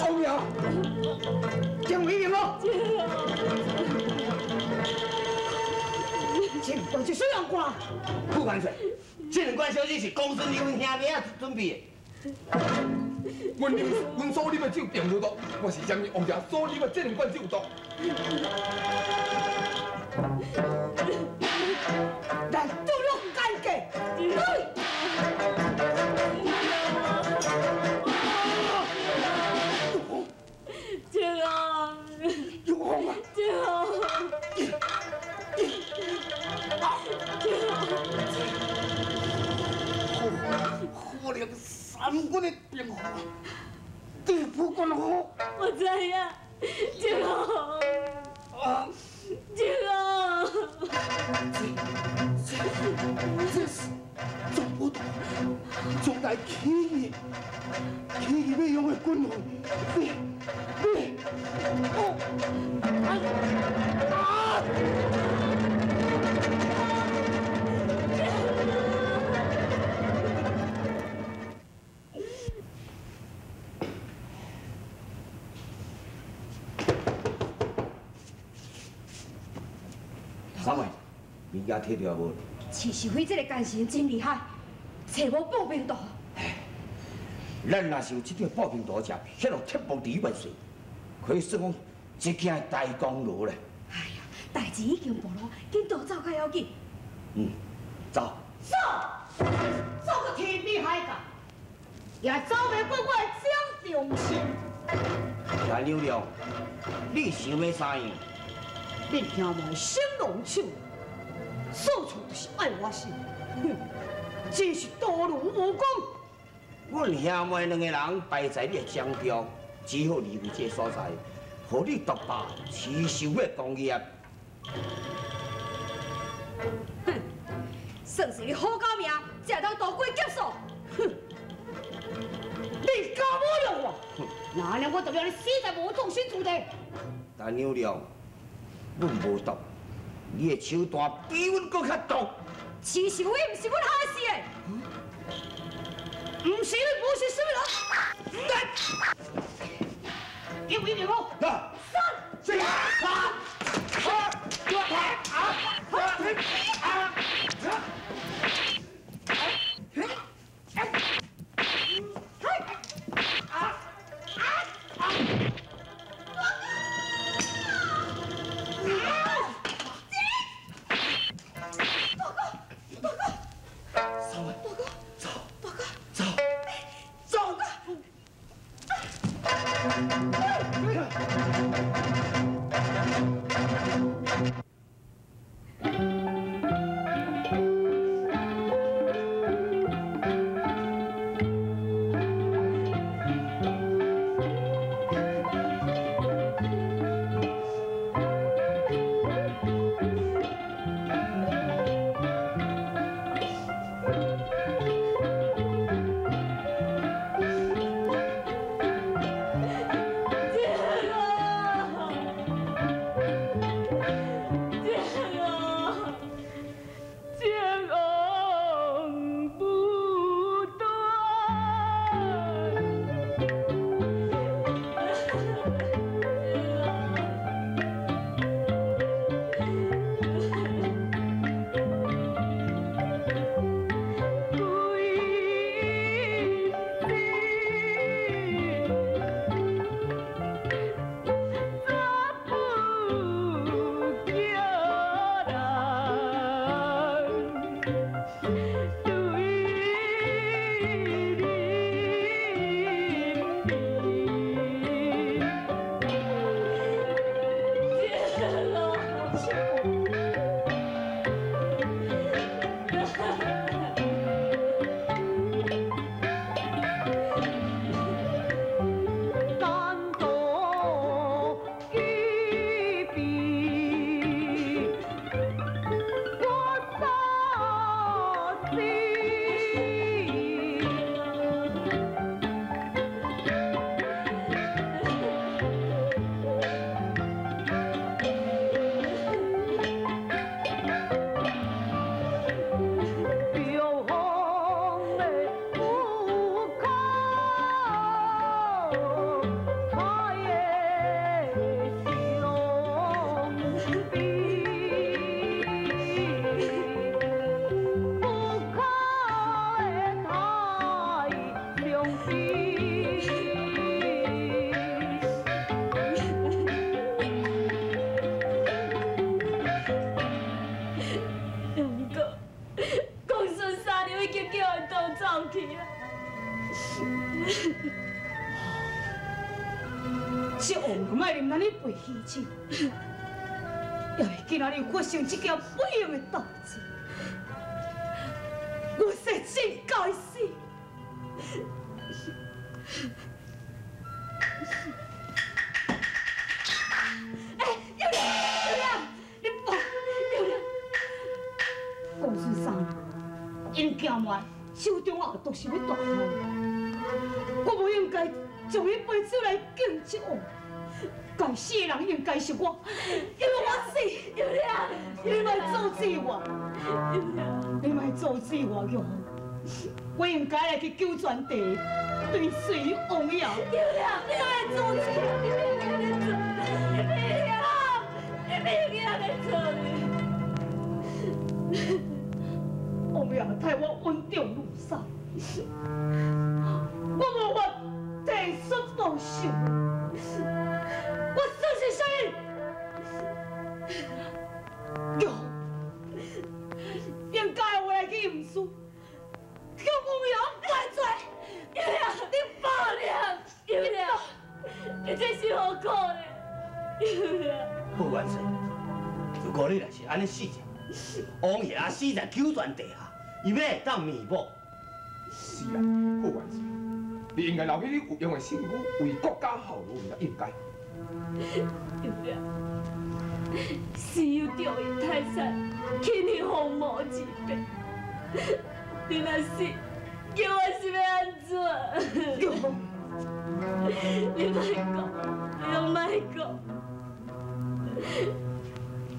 王爷，姜维明哦，这两罐是水人罐。副元帅，这两罐烧酒是公孙离阮兄弟仔准备的。阮阮所啉的酒并无毒，我是相信王爷所啉的这两罐酒有毒。来，做了干计。这个，有风啊！这个，可怜三军的兵符，对不关好。我知影，这个，啊，这个，这是总部图，将来起义，起义要用的军费，你你哦啊啊！三妹，物件摕著无？齐秀辉这个奸臣真厉害，揣无报兵图。咱若是有这张报兵图者，彼落铁木李万岁，可以算讲一件大功劳咧。哎呀，代志已经暴露，紧逃走较要紧。嗯，走。走，走到天边海角，也走袂过我的掌中心。陈友谅，你想欲啥样？恁兄妹升龙手，处处就是爱我死，哼，真是多劳无功。阮兄妹两个人败在你的掌中，只好离开这个所在，予你独霸刺绣的功业。哼，算是你好狗命，才会当渡过劫数。哼，你敢侮辱我？那呢，我就让你死在无葬身之地。陈友谅，阮无毒，你的手段比阮阁较毒。齐秀伟毋是阮害死的。毋是你，不是什么人？来，给我一点风。三、四、八、八、八、八、该临咱咧背虚手，也未今仔日发生这件不幸的代志，我实真该死。哎，幼良，幼良，你放，幼良，公孙三，𪜶兄妹手中也都是要大汉，我无应该将伊杯酒来敬这王。该死的人应该是我，因为我死，幼良，你莫阻止我，你莫阻止我，玉我应该来去九泉地追随王爷。幼良，你莫阻止我，你别做，你别你别安尼做哩。王爷待我稳重如山，我无法提出报仇。我算是啥人？玉，应该我来去验尸，叫王爷判罪。幼良，你报良，幼良，你这是何苦呢？幼良，傅元帅，如果你若是按呢死者，王爷死在九泉地下，伊要会当弥补。是啊，傅元帅，你应该留起你有用的身躯为国家效劳，毋才应该。幼良，死有重于泰山，轻于鸿毛之辈。你若死，叫我是欲按怎？你莫讲，你拢莫讲。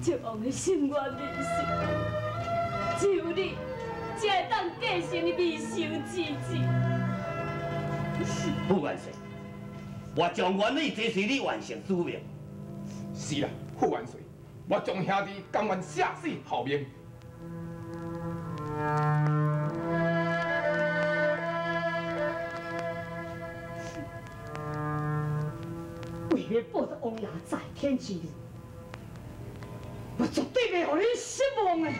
这王的心愿未实，只有你才会当继承伊未朽之志。傅元帅，我将愿意支持你完成使命。是啦，傅元帅，我将兄弟甘愿舍死效命。为了报答王爷在天之灵，我绝对袂予恁失望的。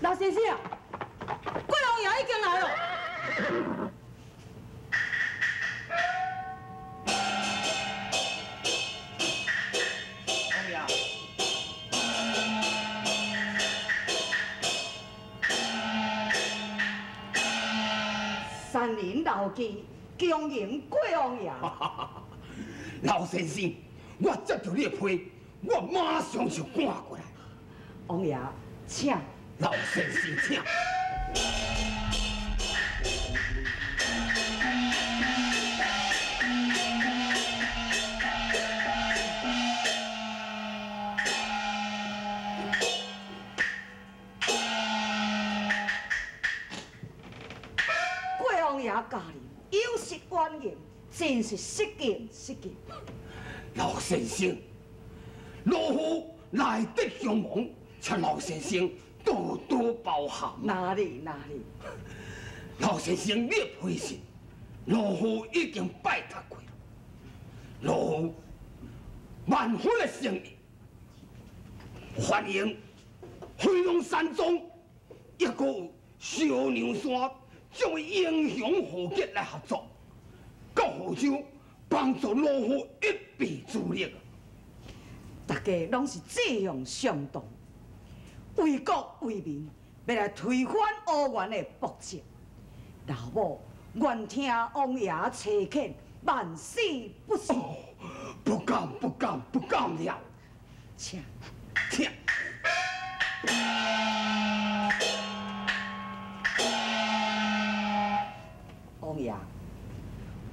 老先生，郭王爷已经来了。王爷，山林老记，恭迎郭王爷。老先生，我接到你的批，我马上就赶过来。王爷，请。老先生，请。郭王爷驾临，有失远迎，真是失敬失敬。老先生，老夫来得相忙，请老先生多多包涵。哪里哪里，老先生，你的批信，老夫已经拜托过了。老夫万分的诚意，欢迎飞龙山庄，抑阁有小娘山这位英雄豪杰来合作，到贺州帮助老夫一臂之力。大家拢是志向相同，为国为民，欲来推翻乌元的暴政。老母愿听王爷差遣，万死不辞。哦，不敢不敢不敢了，请请。王爷，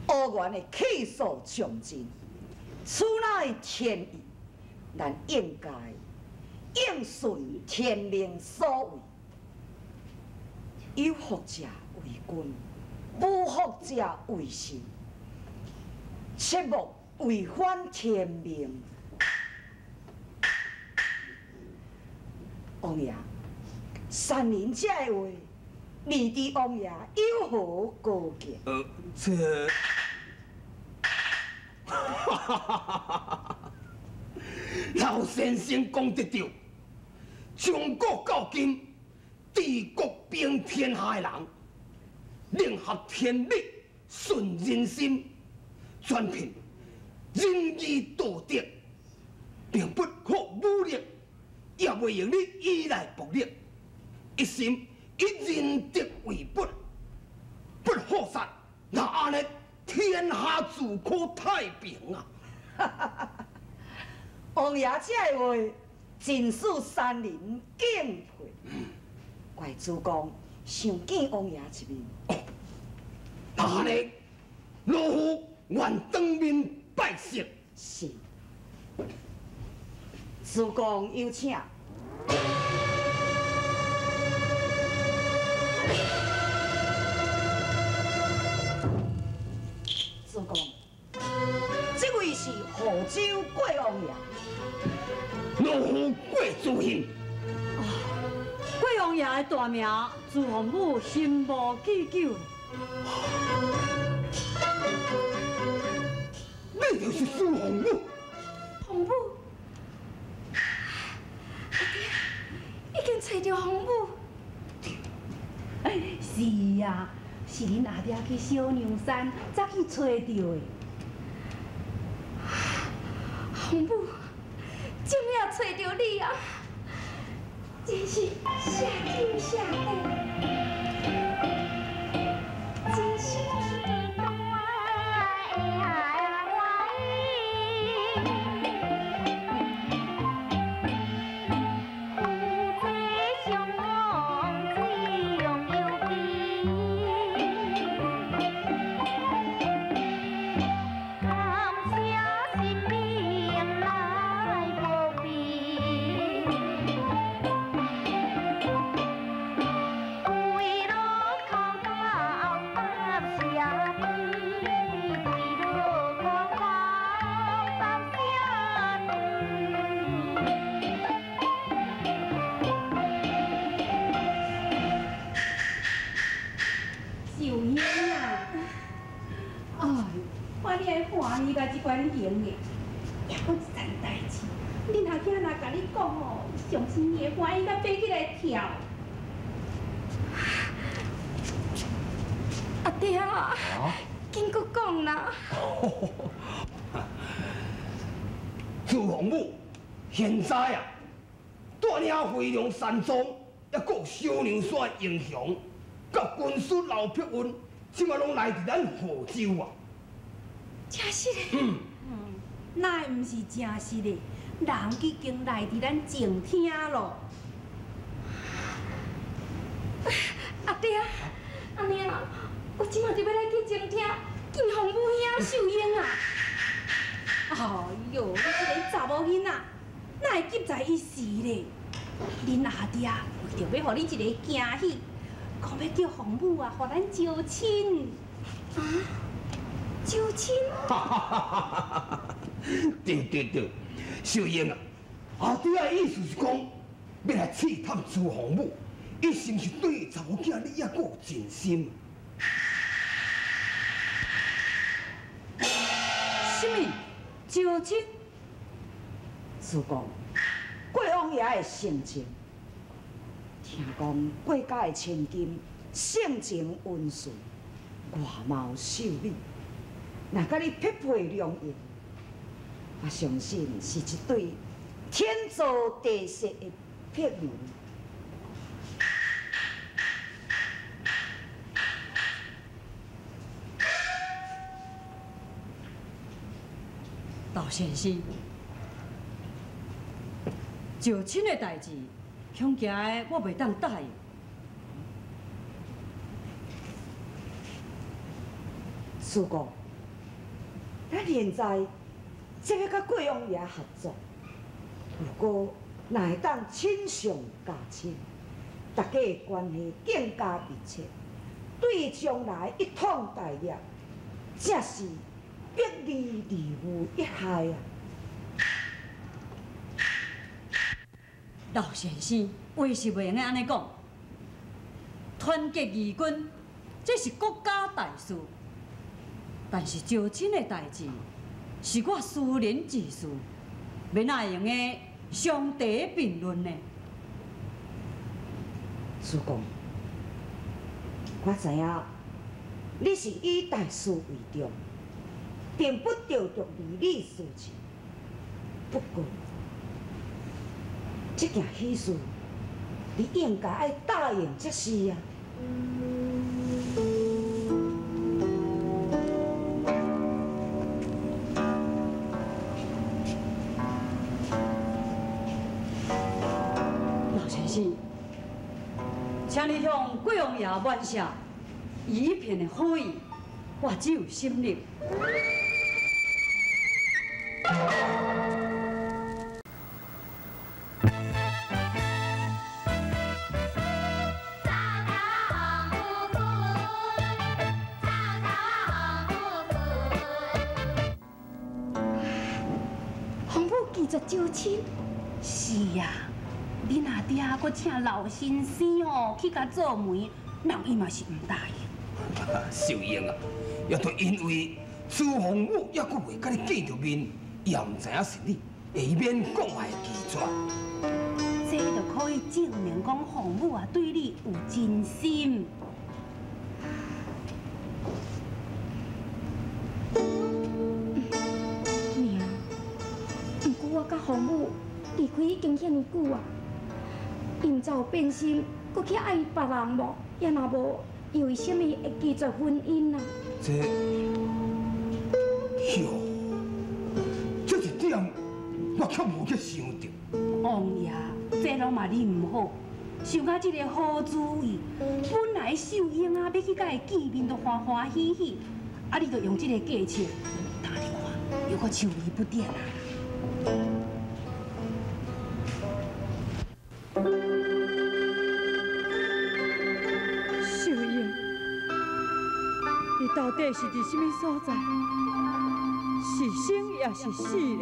乌元的气数上尽，此乃天意，咱应该应顺天命所为。有福者为君，无福者为臣，切莫违反天命。王爷，山林这个话，未知王爷有何高见？这，老先生讲得对，从古到今，治国平天下的人，能合天理，顺人心，专凭仁义道德，并不靠武力，也袂用你依赖暴力，一心以仁德为本，不好杀，那按呢，天下自可太平啊！王爷这个话，真使山林敬佩。怪主公想见王爷一面。哦，那按呢，老夫愿当面拜谢。是。主公有请。主公，这位是贺州郭王爷。老夫郭祖兴。啊，郭王爷的大名，朱洪武心无记久。你就是朱洪武。洪武，阿爹，已经找到洪武。是啊。是恁阿爹去小娘山，才去揣到的。洪武，终于揣到你啊！真是谢天谢地，真是。阿爹啊，紧阁讲啦！朱洪武，现在啊，带领飞龙山庄，抑阁有小娘山的英雄，佮军师刘碧云，这马拢来伫咱贺州啊！真实的？嗯。那会毋是真实的？人已经来伫咱正厅咯。阿爹，按呢啊，我这马就欲来去正厅见洪武兄秀英啊！哎哟，你这个查某囡仔，哪会急在一时咧？恁阿爹为著欲予你一个惊喜，讲欲叫洪武啊，予咱招亲。啊？招亲？对对对，秀英啊，阿爹的意思是讲，欲来试探朱洪武，伊是毋是对查某囝你犹阁有情深？什么？招亲？主公，郭王爷的性情，听讲郭家的千金性情温顺，外貌秀美，若佮你匹配良缘，我相信是一对天造地设的璧人。老先生，招亲的代志，恐惊的我袂当答应。主公，咱现在正欲佮郭王爷合作，如果若会当亲上加亲，大家的关系更加密切，对将来一统大业，才是必利而无一害啊！老先生，话是袂用得按呢讲。土团结义军，这是国家大事。但是招亲的代志是我私人之事，欲哪会用得相提并论呢？主公，我知影你是以大事为重，并不着重利利事情。不过，这件喜事，你应该爱答应才是啊。老先生，请你向贵王爷问谢，伊一片的好意，我只有心领。招亲？是啊，恁阿爹阁请老先生哦去共做媒，人伊嘛是毋答应。秀英啊，也都因为朱凤母犹阁袂佮你见著面，也毋知影是你，会免讲会拒绝。这就可以证明讲凤母啊对你有真心。我佮凤母离开已经遐尔久啊，伊毋知有变心，阁去爱别人无？也若无，伊为啥物会拒绝婚姻啊？这，哟，这一点我却无去想著。王爷，这拢嘛你毋好，想到这个好主意，本来秀英啊欲去佮伊见面，都欢欢喜喜，啊，你就用这个计策，但你看，又阁抽离不点啊！秀英，你到底是伫啥物所在？是生也是死咧？